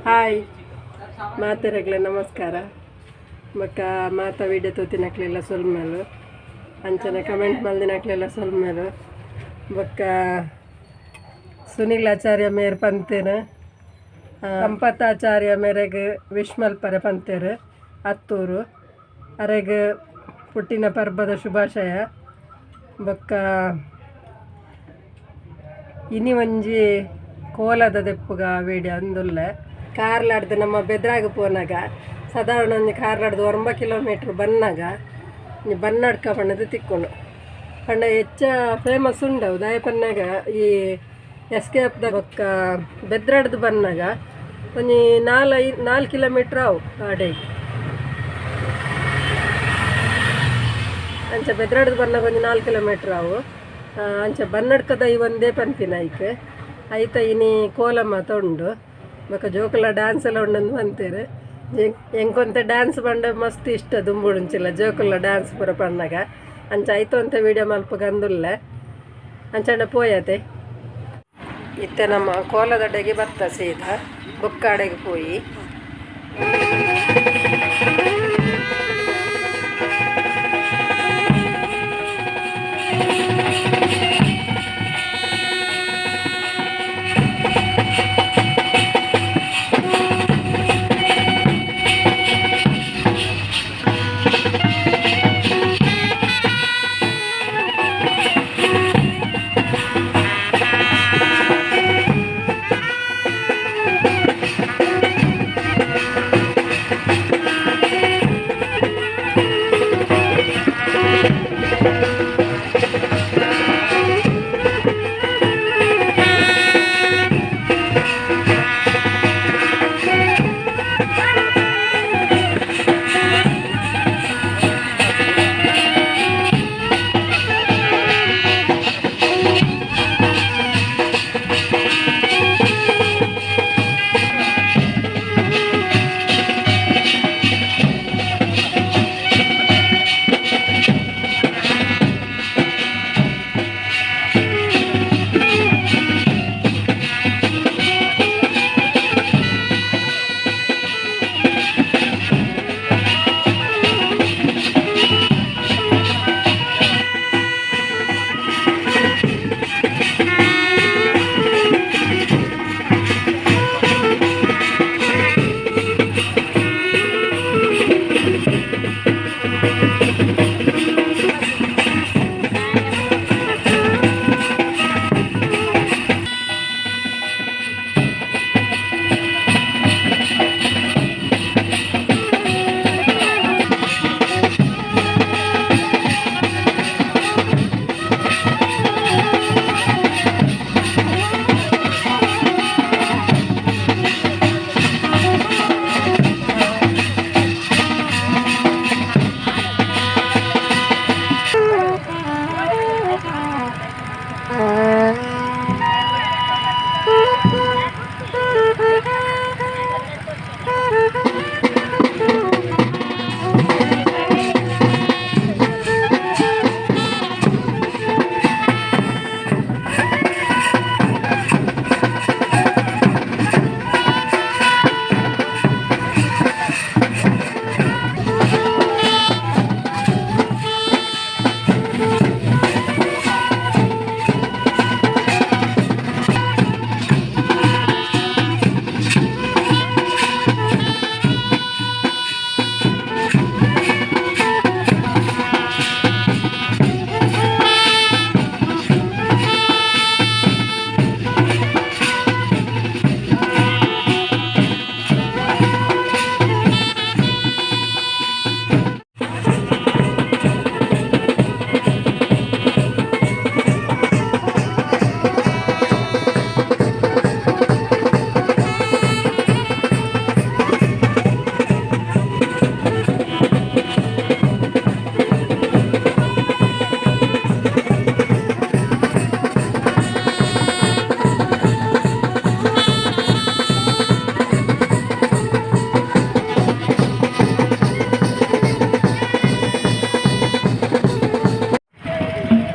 Hi ಮಾತೆರೆಗ್ಲೆ ನಮಸ್ಕಾರ. ಬೊಕ್ಕ ಮಾತ ವೀಡಿಯೋ ತೂತಿನಕ್ಲೆಲ್ಲ ಸೊಲ್ಮೆಲು, ಅಂಚನೆ ಕಮೆಂಟ್ ಮಲ್ದಿನಕ್ಲೆಲ್ಲ ಸೊಲ್ಮೆಲು. ಬೊಕ್ಕ ಸುನಿಲ್ ಆಚಾರ್ಯ ಮೇರ್ ಪಂತೇರು, ಸಂಪತ್ತಾಚಾರ್ಯ ಮೇರೆಗ್ ವಿಶ್ ಮಲ್ಪರೆ ಪಂತೇರು ಅತ್ತೂರು ಅರೆಗ್ ಪುಟ್ಟಿನ ಪರ್ಬದ ಶುಭಾಶಯ. ಬೊಕ್ಕ ಇನಿ ಒಂಜಿ ಕೋಲದ ದೆಪ್ಪುಗ ವೀಡಿಯೋ ಅಂದುಲ್ಲೆ. ಕಾರ್ಲಾಡ್ದು ನಮ್ಮ ಬೆದ್ರಾಗ ಪೋನಾಗ ಸಾಧಾರಣ ಒಂಜಿ ಕಾರ್ಲಾಡ್ದು 9 ಕಿಲೋಮೀಟ್ರ್ ಬನ್ನಾಗ ಬನ್ನಡ್ಕ ಪಣ್ಣದು ತಿಕ್ಕೊಂಡು ಪಂಡ ಹೆಚ್ಚ ಫೇಮಸ್ ಉಂಡವು ದಾಯ ಪನ್ನಾಗ ಈ ಎಸ್ಕೇಪ್ದ. ಬೊಕ್ಕ ಬೆದ್ರಾಡ್ದು ಬನ್ನಾಗ ಒಂಜಿ 4 ಕಿಲೋಮೀಟ್ರ್ ಅವು ಆಡೆ. ಅಂಚ ಬೆದ್ರಾಡ್ದು ಬನ್ನಾಗ ಒಂಜಿ 4 ಕಿಲೋಮೀಟ್ರ್ ಅವು. ಅಂಚ ಬನ್ನಡ್ಕದ ಈ ಒಂದೇ ಪನ್ಪಿನ ಐಕ್ ಐತ ಇನಿ ಕೋಲ ಮಾತ ಉಂಡು. ಬೊಕ್ಕ ಜೋಕುಲ ಡ್ಯಾನ್ಸ್ ಎಲ್ಲ ಉಂಡಂದು ಪಂತೇರು. ಎಂಕೊಂತ ಡ್ಯಾನ್ಸ್ ಪಂಡ ಮಸ್ತ್ ಇಷ್ಟ ದುಂಬುಡುಂಚಿಲ್ಲ ಜೋಕುಲ ಡ್ಯಾನ್ಸ್ ಪೂರ ಪಣ್ಣಾಗ. ಅಂಚ ಐತ ಒಂತೆ ವೀಡಿಯೋ ಮಲ್ಪುಗಂದುಲ್ಲೆ ಅಂಚಂಡ ಪೋಯತೆ. ಇತ್ತೆ ನಮ್ಮ ಕೋಲದಡೆಗೆ ಬತ್ತ ಸೀದಾ ಬೊಕ್ಕಾಡೆಗೆ ಪೋಯಿ.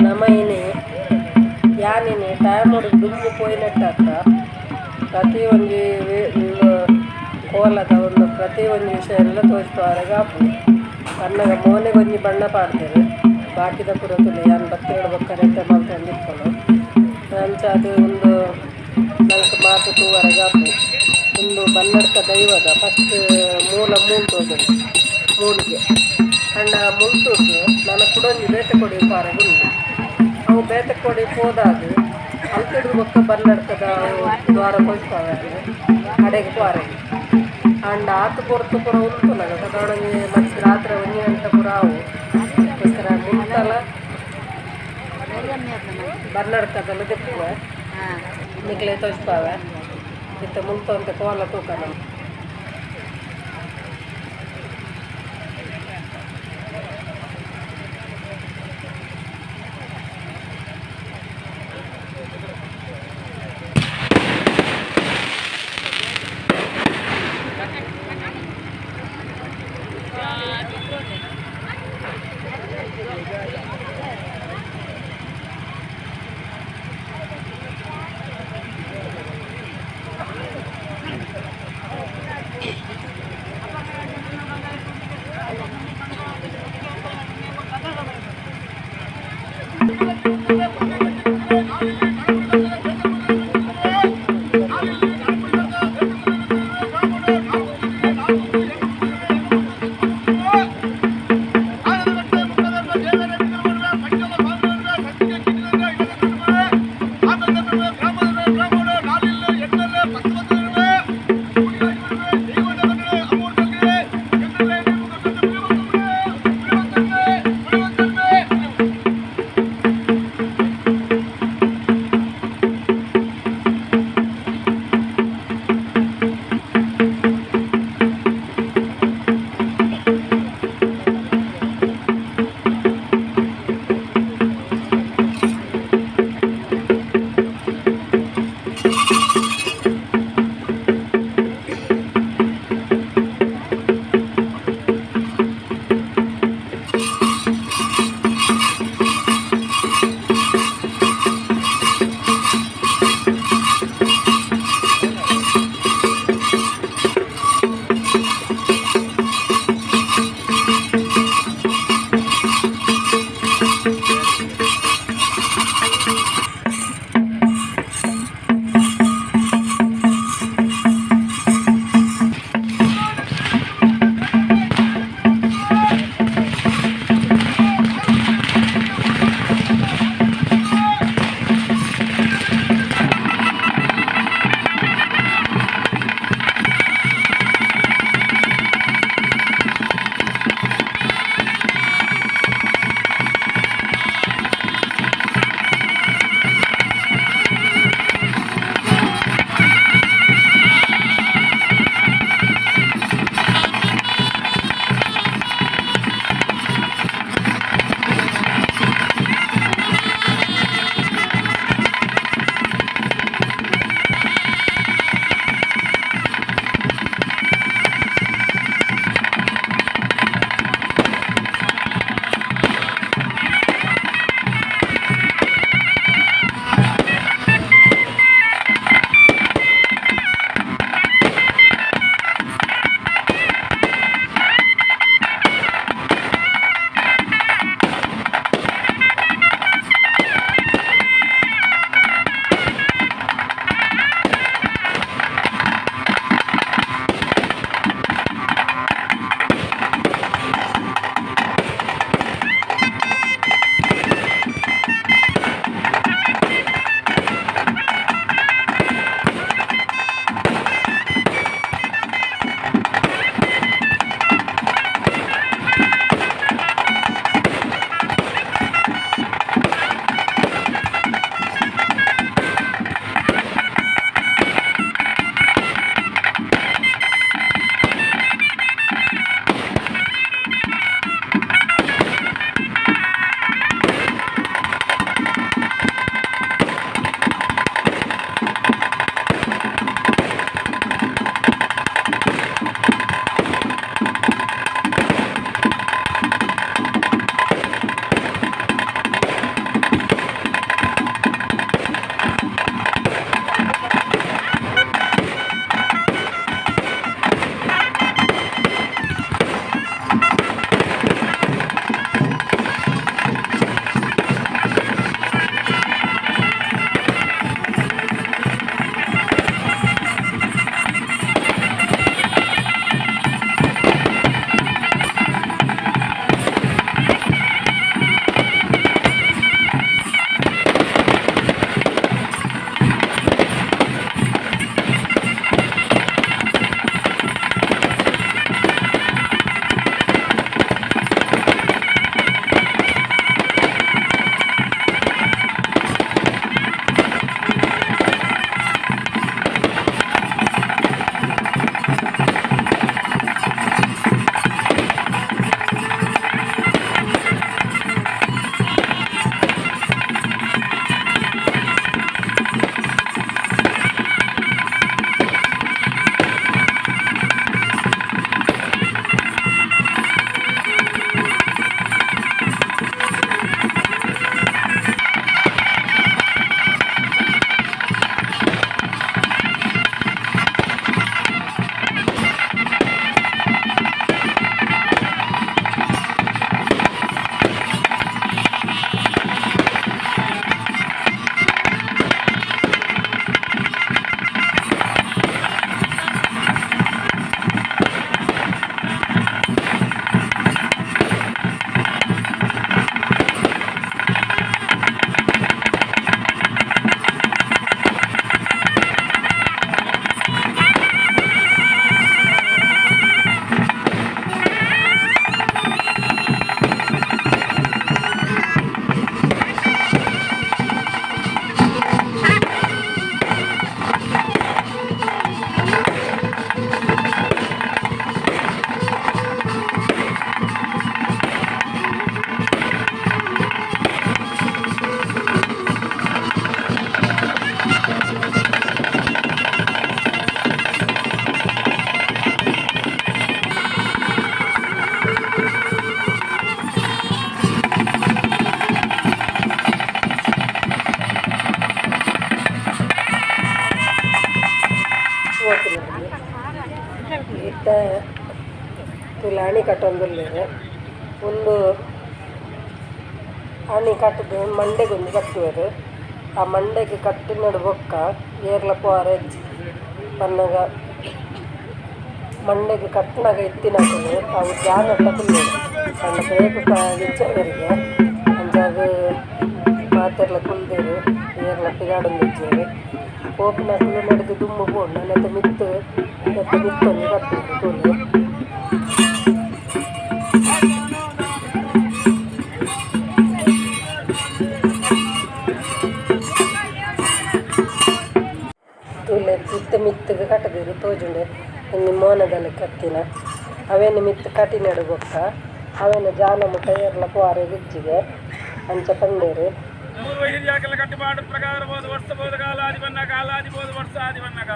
ನಮ ಇನಿ ಯಾನಿನಿ ಟೈಮ್ ದುಂಬು ಪೋಯಿನಟ್ಟಾತ. ಪ್ರತಿ ಒಂಜಿ ಕೋಲದ ಒಂದು ಪ್ರತಿ ಒಂಜಿ ವಿಷಯ ಎಲ್ಲ ತೋಜಿಪಾವರೆಗ್ ಆಪುಂಡು ಪನ್ನಗ ಮೋನೆಗ್ ಒಂಜಿ ಬಣ್ಣ ಪಾಡ್ದೆರ್ ಬಾಕಿದ ಪೂರ ತೂಲೆ ಯಾನ್ ಬತ್ತೇಳು ಬೊಕ್ಕ ನೆಟ್ಟೆ ಮಲ್ತೊಂದಿಪ್ಪುನು ಅಂಚಾದ್ ಉಂದು ನಂಕ್ ಮಾತ ತೂವರೆಗ್ ಆಪುಂಡು ಉಂದು ಬನ್ನಡ್ಕ ದೈವದ ಫಸ್ಟ್ ಮೂಲ ಮೂಲು ತೋಜುಂಡು ಮೂಲಿಗೆ ಆಂಡ ಮುಲ್ತುರ್ದು ನನ ಕುಡೊಂಜಿ ಬೇತೆ ಕೊಡಿ ಪೋರೆಗ್ ಉಂಡು ಅವು ಬೇತೆ ಕೊಡಿ ಪೋದಾದ್ ಅಲ್ತುರ್ದು ಬೊಕ್ಕ ಬನ್ನಡ್ಕದ ದ್ವಾರ ತೋಜಿಪಾವೆರ್ ಅಡೆಗ್ ಪೋರೆಗ್ ಆಂಡ ಆತ್ ಪೊರ್ತು ಪೂರ ಉಂತುನಗ ಸಾಧಾರಣ ಒಂಜಿ ಮಸ್ತ್ ರಾತ್ರೆ ಒಂಜಿ ಗಂಟೆ ಪೂರ ಆವು ಅಕ್ಕೋಸ್ಕರ ಮುಲ್ತಲ ಬನ್ನಡ್ಕದಲ್ಲ ದೆಪ್ಪುವೆ ನಿಕ್ಲೆ ತೋಜಿಪಾವೆ ಇತ್ತೆ ಮುಲ್ತ ಒಂತೆ ಕೋಲ ತೂಕ ನಮ. ಪೋಪಿನ. ಇತ್ತೆ ತೂಲೆ ಅಣಿ ಕಟ್ಟೊಂದುಲ್ಲೆರ್. ಉಂದು ಅಣಿ ಕಟ್ಟುದು ಮಂಡೆಗ್ ಒಂಜಿ ಕಟ್ಟುವೆರ್. ಆ ಮಂಡೆಗ್ ಕಟ್ಟಿನಡ್ ಬೊಕ್ಕ ಏರ್ಲ ಪೋವೆರೆ ಇಜ್ಜಿ ಪನ್ನಗ ಮಂಡೆಗ್ ಕಟ್ಟುನಗ ಇತ್ತಿನಕುಲು ಅವು ಜಾನಡ್ಲ ಕುಲ್ಲೊಡು ಪಂಡ ಬೇತೆ ಇಜ್ಜೆರ್ಗೆ ಅಂಚಾದ್ ಮಾತೆರ್ಲ ಕುಲ್ದೆರ್ ಏರ್ಲ ಪಿದಾಡೊಂದಿಜ್ಜೆರ್ ಪೋಪಿನಕುಲು ನೆಡ್ದ್ ದುಂಬು ಪೋವೊಡು ನೆತ್ತ ಮಿತ್ತ್ ನೆತ್ತ ಮಿತ್ತ್ ಒಂಜಿ ಕಟ್ಟುವೆರ್ ತೂಲೆ. ತೂಲೆ ಇತ್ತೆ ಮಿತ್ತುಗ್ ಕಟುದೆರ್ ತೋಜುಂಡೆ ಒಂಜಿ ಮೋನೆದ ಲೆಕ ಇತ್ತಿನ ಅವೆನ್ ಮಿತ್ತ್ ಕಟಿನೆಡ್ ಬೊಕ್ಕ ಅವೆನ್ ಜಾನ ಮುಟ ಏರ್ಲ ಪೋವರೆಗ್ ಇಜ್ಜಿಗೆ ಅಂಚ ಪಂಡೆರ್. ಪೂರ್ವ ಹಿರಿಯಾಕಲ ಕಟ್ಟುಪಾಡು ಪ್ರಕಾರವಾದ ವರ್ಷ ಕಾಲಾದಿ ಬನ್ನ ಕಾಲಾದಿ ಬೋಧ ವರ್ಷಾದಿ ಬನ್ನಗ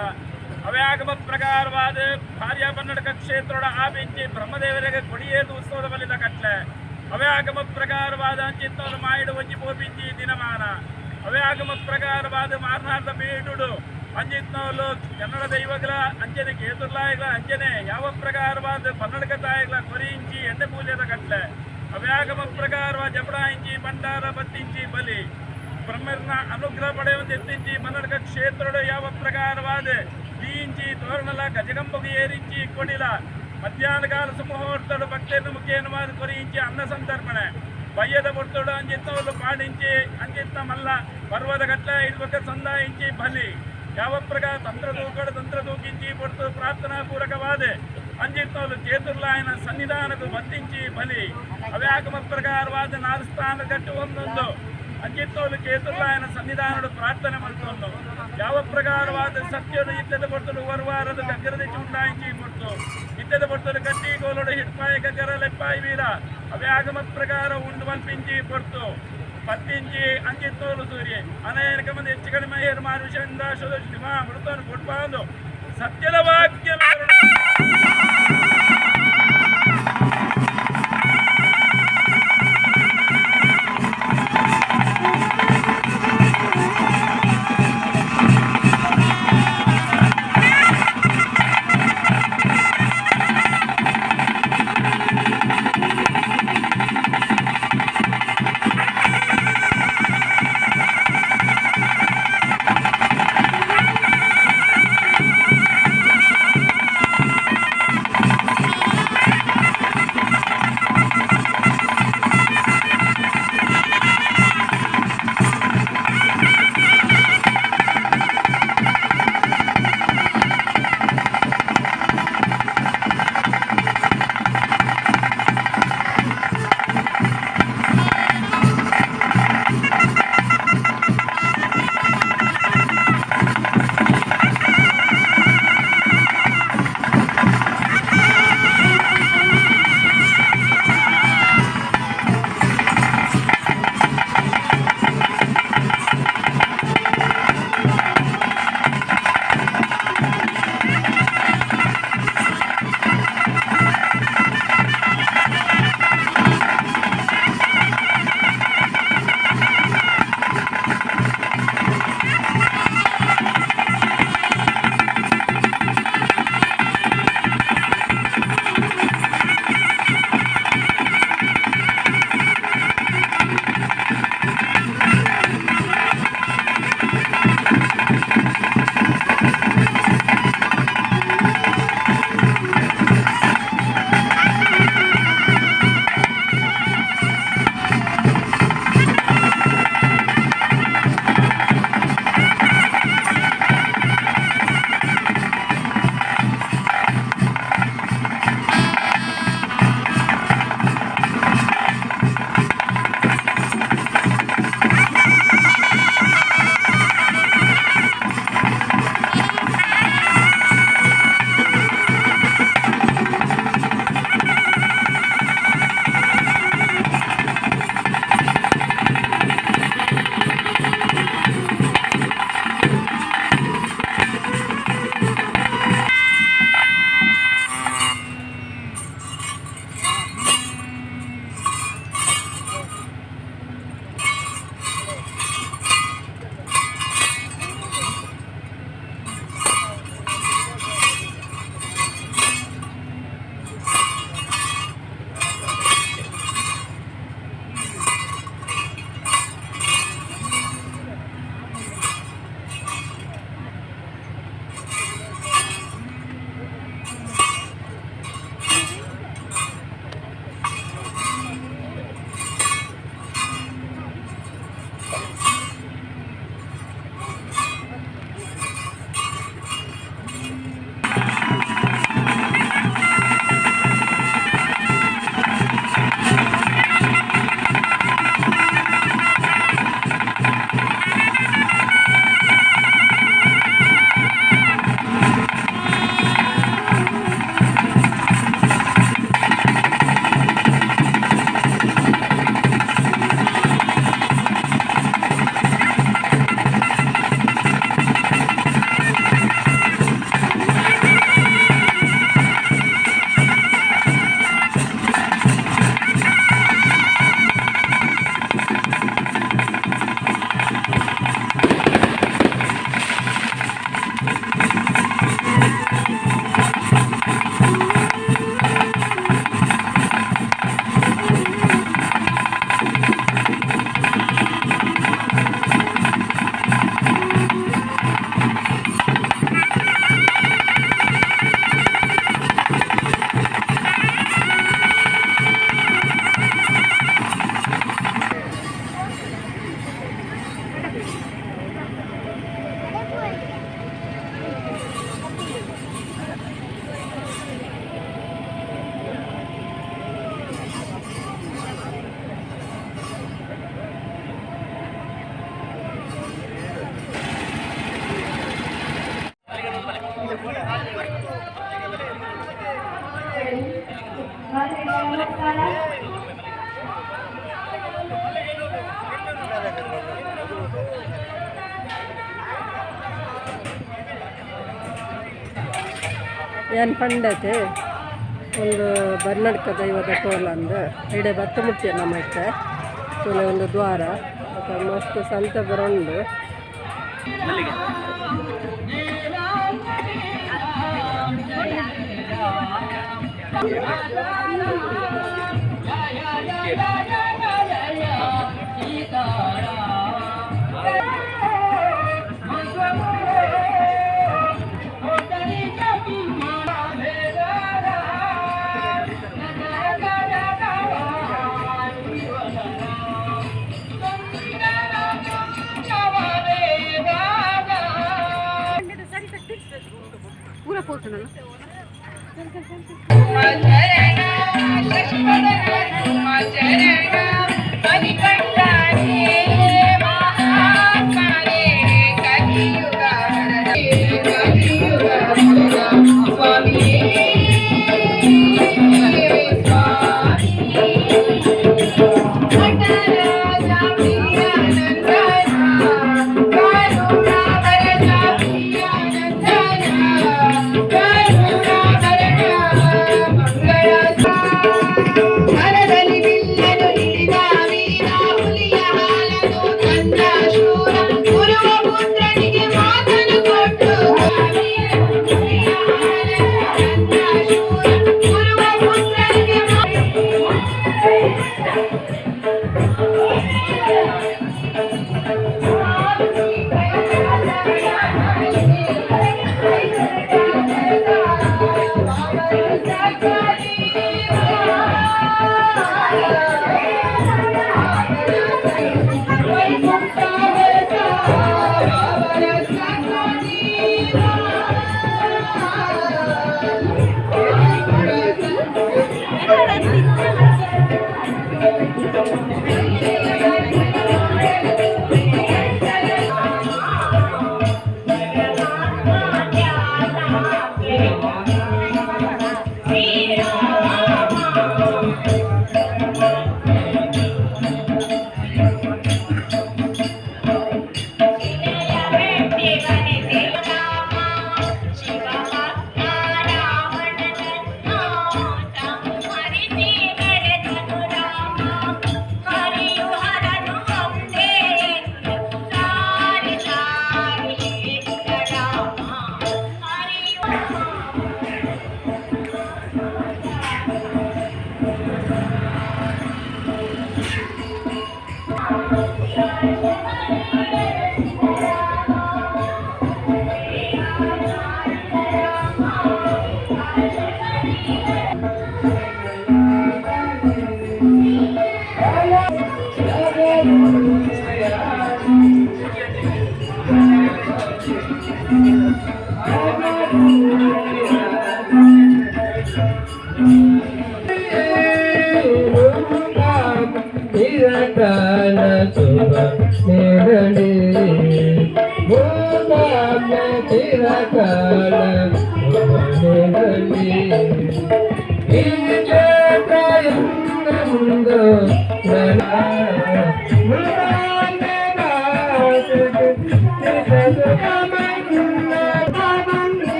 ಅವ್ಯಾಗಮ ಪ್ರಕಾರವಾದ ಭಾರ್ಯ ಕನ್ನಡಕ ಕ್ಷೇತ್ರದ ಆಬಿಂಚಿ ಬ್ರಹ್ಮದೇವರಿಗೆ ಕೊಡಿಯೇದು ಉತ್ಸವದ ಬಲಿದ ಕಟ್ಲೆ ಅವ್ಯಾಗಮ ಪ್ರಕಾರವಾದ ಅಂಚಿತ್ತವರು ಮಾಯಿಡು ಒಂಜಿ ಪೋಪಿಂಚಿ ದಿನಮಾನ ಅವ್ಯಾಗಮ ಪ್ರಕಾರವಾದ ಮಾರನಾರ್ದ ಬೀಡುಡು ಅಂಜಿತ್ನವಲು ಕನ್ನಡ ದೈವಗಳ ಅಂಜನೆ ಕೇತುರ್ಲಾಯಗಳ ಅಂಜನೆ ಯಾವ ಪ್ರಕಾರವಾದ ಕನ್ನಡಕ ತಾಯಿಗಳ ಕೊರಿಂಚಿ ಎಣ್ಣೆ ಪೂಜೆದ ಕಟ್ಲೆ ಅವ್ಯಾಗಮ ಪ್ರಕಾರವಾದ ಜಪಡಾಯಿಂಚಿ ಭಂಡಾರ ಬತ್ತಿಂಚಿ ಬಲಿ ಬ್ರಹ್ಮರ್ನ ಅನುಗ್ರಹ ಪಡೆಯುವಂತೆ ಎತ್ತಿಂಚಿ ಕನ್ನಡಕ ಕ್ಷೇತ್ರಡು ಯಾವ ಪ್ರಕಾರವಾದ ದೀಂಚಿ ತೋರಣಲ ಗಜಗಂಬಗೆ ಏರಿಂಚಿ ಕೊಡಿಲ ಮಧ್ಯಾಹ್ನ ಕಾಲ ಸುಮುಹೂರ್ತಡು ಭಕ್ತರನ್ನು ಮುಖ್ಯವಾದ ಕೊರಿಂಚಿ ಅನ್ನ ಸಂತರ್ಪಣೆ ಬಯ್ಯದ ಪೊರ್ತುಡು ಅಂಜಿತ್ತವಲು ಪಾಡಿಂಚಿ ಅಂಜಿತ್ತ ಮಲ್ಲ ಪರ್ವದ ಗಟ್ಲೆ ಇಡ್ಬೇಕ ಸಂದಾಯಿಂಚಿ ಬಲಿ ಯಾವ ಪ್ರಕಾರ ತಂತ್ರ ತೂಕಡು ತಂತ್ರ ತೂಕಿಂಚಿ ಪೊರ್ತು ಪ್ರಾರ್ಥನಾ ಪೂರಕವಾದ ಅಂಜಿತ್ತವಲು ಕೇತುರ್ಲಾಯನ ಸನ್ನಿಧಾನకు ಬತ್ತಿಂಚಿ ಬಲಿ ಅವ್ಯಾಗಮ ಪ್ರಕಾರವಾದ ನಾಲ್ ಸ್ಥಾನ ಗಟ್ಟು ಒಂದೊಂದು ಅಂಜಿತ್ತವಲು ಕೇತುರ್ಲಾಯನ ಸನ್ನಿಧಾನಡು ಪ್ರಾರ್ಥನೆ ಮಲ್ತೊಂದು ಯಾವ ಪ್ರಕಾರವಾದ ಸತ್ಯದ ಇತ್ತದ ಪೊರ್ತುಡು ವರವಾರದ ಗಗ್ಗರದ ಚುಂಡಾಯಿಂಚಿ ಪೊರ್ತು ಇತ್ತದ ಪೊರ್ತುಡು ಕಟ್ಟಿ ಕೋಲುಡು ಹಿಡ್ಪಾಯ ಗಗ್ಗರ ಲೆಪ್ಪಾಯಿ ವೀರ ಅವ್ಯಾಗಮ ಪ್ರಕಾರ ಉಂಡು ಮಲ್ಪಿಂಚಿ ಪೊರ್ತು ಪತ್ತಿಂಚಿ ಅಂಚಿತ್ತೋಲು ಸೂರ್ಯ ಅನೇಕ ಮಂದಿ ಹೆಚ್ಚು ಕಡಿಮೆ ಏರು ಮಾರು ವಿಷಯಿಂದ ಮೃತವನ್ನು ಕೊಡ್ಬಾರ್ದು ಸತ್ಯದ ವಾಕ್ಯ. ಏನು ಪಂಡತೆ ಒಂದು ಬನ್ನಡ್ಕ ದೈವದ ಕೋಲಂದು ಇಡೆ ಬತ್ತ ಮುಟ್ಯ ನಮ್ಮ ಇತ್ತೆ ತುಲೆ ಒಂದು ದ್ವಾರ ಬೊಕ ಮಸ್ತ್ ಸಂತೆ ಪೂರ ಉಂಡು.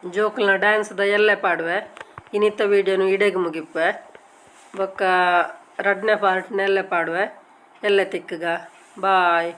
ಜೋಕುಲ್ನ ಡ್ಯಾನ್ಸ್ ದ ಎಲ್ಲೆ ಪಾಡುವೆ. ಇನಿತ ವೀಡಿಯೋನು ಇಡೆಗ್ ಮುಗಿಪ್ಪೆ. ಬೊಕ್ಕ ರಡ್ನೆ ಪಾರ್ಟ್ ನೆಲ್ಲೆ ಪಾಡುವೆ. ಎಲ್ಲೆ ತಿಕ್ಕುಗ. ಬಾಯ್.